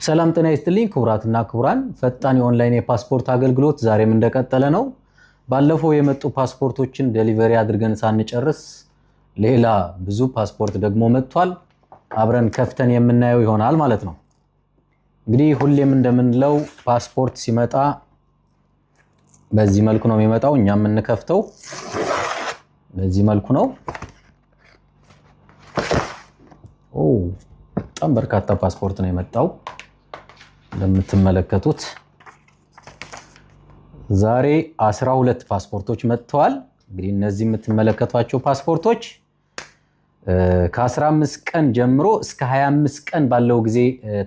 ሰላም ጤና ይስጥልኝ ክቡራትና ክቡራን፣ ፈጣን የኦንላይን የፓስፖርት አገልግሎት ዛሬም እንደቀጠለ ነው። ባለፈው የመጡ ፓስፖርቶችን delivery አድርገን ሳንጨርስ ሌላ ብዙ ፓስፖርት ደግሞ መጥቷል። አብረን ከፍተን የምናየው ይሆናል ማለት ነው። እንግዲህ ሁሌም እንደምንለው ፓስፖርት ሲመጣ በዚህ መልኩ ነው የሚመጣው። እኛ የምንከፍተው በዚህ መልኩ ነው። ኦ በጣም በርካታ ፓስፖርት ነው የመጣው እንደምትመለከቱት ዛሬ 12 ፓስፖርቶች መጥተዋል። እንግዲህ እነዚህ የምትመለከቷቸው ፓስፖርቶች ከ15 ቀን ጀምሮ እስከ 25 ቀን ባለው ጊዜ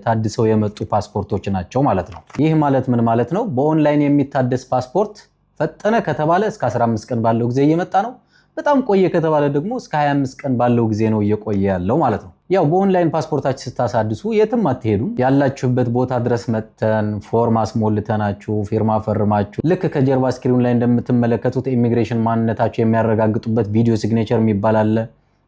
ታድሰው የመጡ ፓስፖርቶች ናቸው ማለት ነው። ይህ ማለት ምን ማለት ነው? በኦንላይን የሚታደስ ፓስፖርት ፈጠነ ከተባለ እስከ 15 ቀን ባለው ጊዜ እየመጣ ነው። በጣም ቆየ ከተባለ ደግሞ እስከ 25 ቀን ባለው ጊዜ ነው እየቆየ ያለው ማለት ነው። ያው በኦንላይን ፓስፖርታችሁ ስታሳድሱ የትም አትሄዱም። ያላችሁበት ቦታ ድረስ መጥተን ፎርም አስሞልተናችሁ ፊርማ ፈርማችሁ ልክ ከጀርባ screen ኑ ላይ እንደምትመለከቱት ኢሚግሬሽን ማንነታችሁ የሚያረጋግጡበት video signature የሚባል አለ።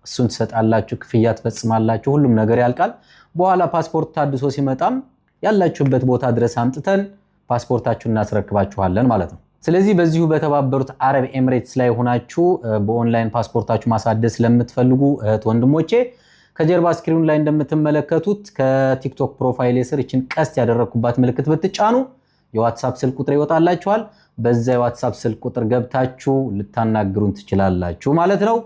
እሱን ትሰጣላችሁ፣ ክፍያ ትፈጽማላችሁ፣ ሁሉም ነገር ያልቃል። በኋላ ፓስፖርት ታድሶ ሲመጣም ያላችሁበት ቦታ ድረስ አምጥተን ፓስፖርታችሁን እናስረክባችኋለን ማለት ነው። ስለዚህ በዚሁ በተባበሩት አረብ ኤምሬትስ ላይ ሆናችሁ በኦንላይን ፓስፖርታችሁ ማሳደስ ለምትፈልጉ እህት ወንድሞቼ ከጀርባ screen ኑ ላይ እንደምትመለከቱት ከቲክቶክ profile ስር ይችን ቀስት ያደረግኩባት ምልክት ብትጫኑ የዋትሳፕ ስልክ ቁጥር ይወጣላችኋል። በዛ የዋትሳፕ ስልክ ቁጥር ገብታችሁ ልታናግሩን ትችላላችሁ ማለት ነው።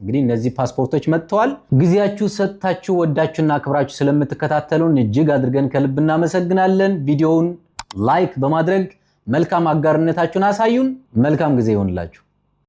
እንግዲህ እነዚህ ፓስፖርቶች መጥተዋል። ጊዜያችሁ ሰጥታችሁ ወዳችሁና አክብራችሁ ስለምትከታተሉን እጅግ አድርገን ከልብ እናመሰግናለን። ቪዲዮውን like በማድረግ መልካም አጋርነታችሁን አሳዩን። መልካም ጊዜ ይሆንላችሁ።